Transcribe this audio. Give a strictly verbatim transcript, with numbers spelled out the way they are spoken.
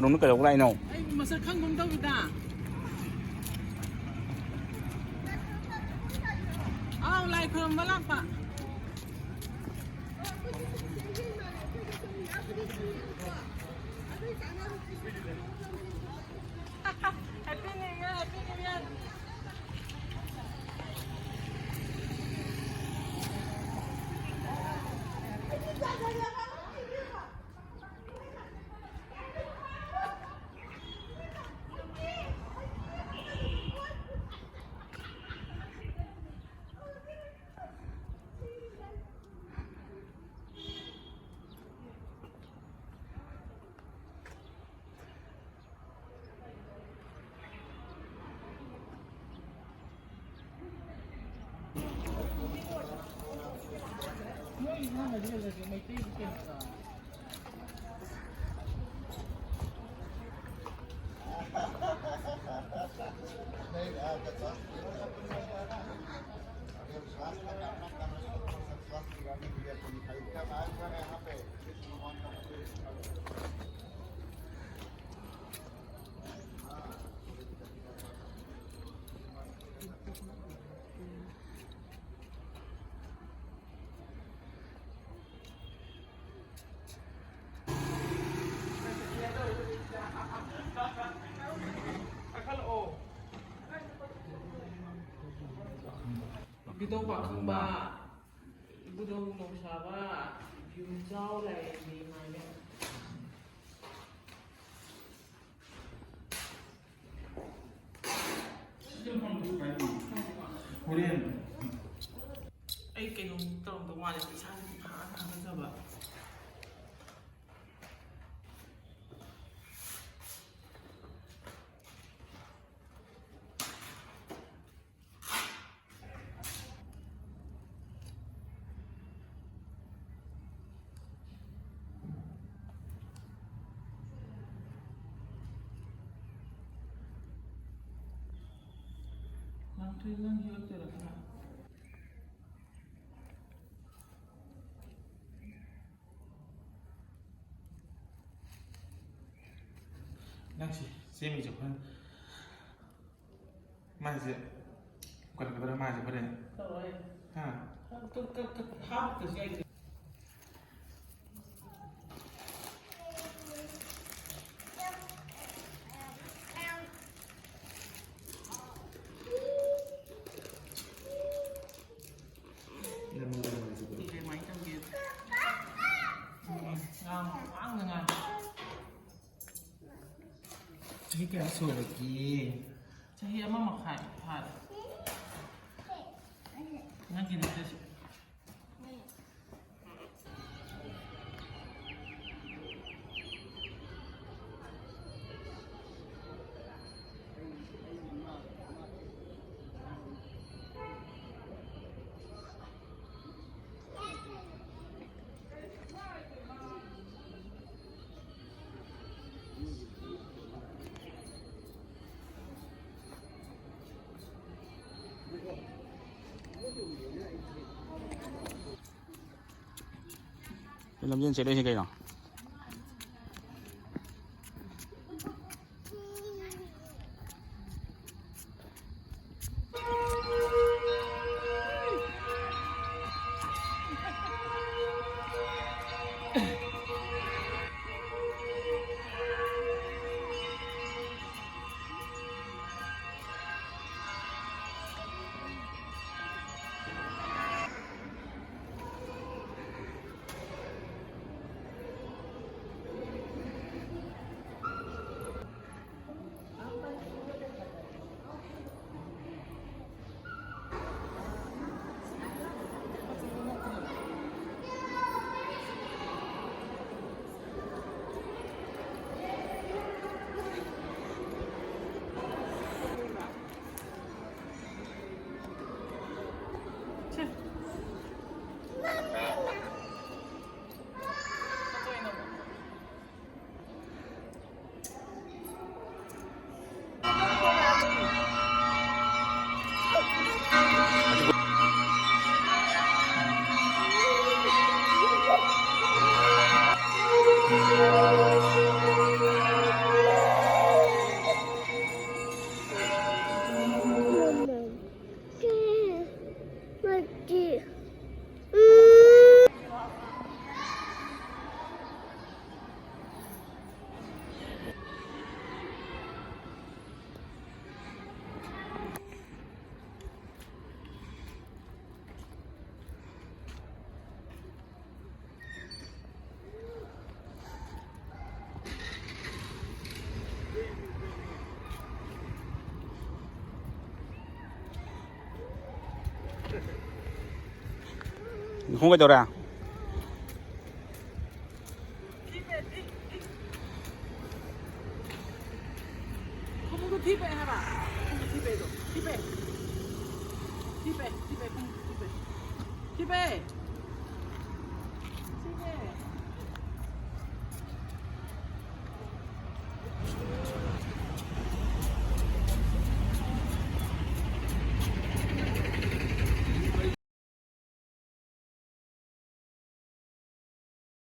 ꯀꯩꯗꯧꯕ ꯂꯥꯛꯏꯅꯣ? ꯑꯩ ꯃꯁꯛ ꯈꯪꯒꯨꯝ ꯇꯧꯋꯤꯗ꯫ ꯑꯥꯎ, ꯂꯥꯏ ꯈꯨꯔꯨꯝꯕ ꯂꯥꯛꯄ꯫ Happy New Year, Happy New Year. ꯏꯕꯨꯙꯧ ꯄꯥꯈꯪꯕ, ꯏꯕꯨꯙꯧ ꯅꯣꯡꯁꯥꯕ, ꯌꯨꯝꯖꯥꯎ ꯂꯥꯏꯔꯦꯝꯕꯤ ꯃꯥꯏꯕ꯫ ꯍꯣꯔꯦꯟ꯫ ꯑꯩ ꯀꯩꯅꯣꯝ ꯇꯧꯔꯝꯗꯧ ꯃꯥꯜꯂꯦ, ꯏꯁꯥꯁꯦ ꯏꯊꯥ ꯊꯥꯒꯠꯆꯕ꯫ ꯉꯥꯡꯊꯣꯏ, ꯅꯪ ꯍꯦꯛꯂꯛꯇꯣꯏꯔꯥ ꯈꯔ? ꯅꯪꯁꯤ ꯆꯦꯟꯕꯤꯁꯦ ꯍꯣꯔꯦꯟ꯫ ꯃꯥꯏꯁꯦ ꯀꯟꯒꯗ꯭ꯔꯥ ꯃꯥꯏꯁꯦ ꯍꯣꯔꯦꯟ? ꯇꯧꯔꯣꯏ꯫ ꯍꯥ? ꯀꯛ-, ꯀꯛ-, ꯀꯛ-, ꯍꯥꯞꯇꯁꯨ ꯌꯥꯏ꯫ ꯀꯃꯥꯏꯅ ꯇꯧꯒꯦ? ꯎꯝ, ꯉꯥꯡ-, ꯉꯥꯡꯗ ꯉꯥꯡ꯫ ꯆꯍꯤ ꯀꯌꯥ ꯁꯨꯔꯒꯦ? ꯆꯍꯤ ꯑꯃ ꯃꯈꯥꯏ ꯐꯥꯔꯦ꯫ ꯅꯪꯒꯤ ꯅꯠꯇ꯭ꯔꯁꯨ꯫ ꯂꯝꯖꯦꯟ ꯆꯦꯜꯂꯛꯏꯁꯦ ꯀꯩꯅꯣ? ꯈꯣꯡ ꯀꯩꯗꯧꯔꯦ? ꯈꯣꯡꯎꯞꯇꯨ ꯊꯤꯕꯩ ꯍꯥꯏꯕ꯫ ꯈꯣꯡꯎꯞꯇꯨ ꯊꯤꯕꯩꯗꯣ꯫ ꯊꯤꯕꯩ꯫ ꯊꯤꯕꯩ, ꯊꯤꯕꯩ, ꯈꯣꯡꯎꯞꯇꯨ ꯊꯤꯕꯩ꯫ ꯊꯤꯕꯩ꯫ ꯊꯤꯕꯩ꯫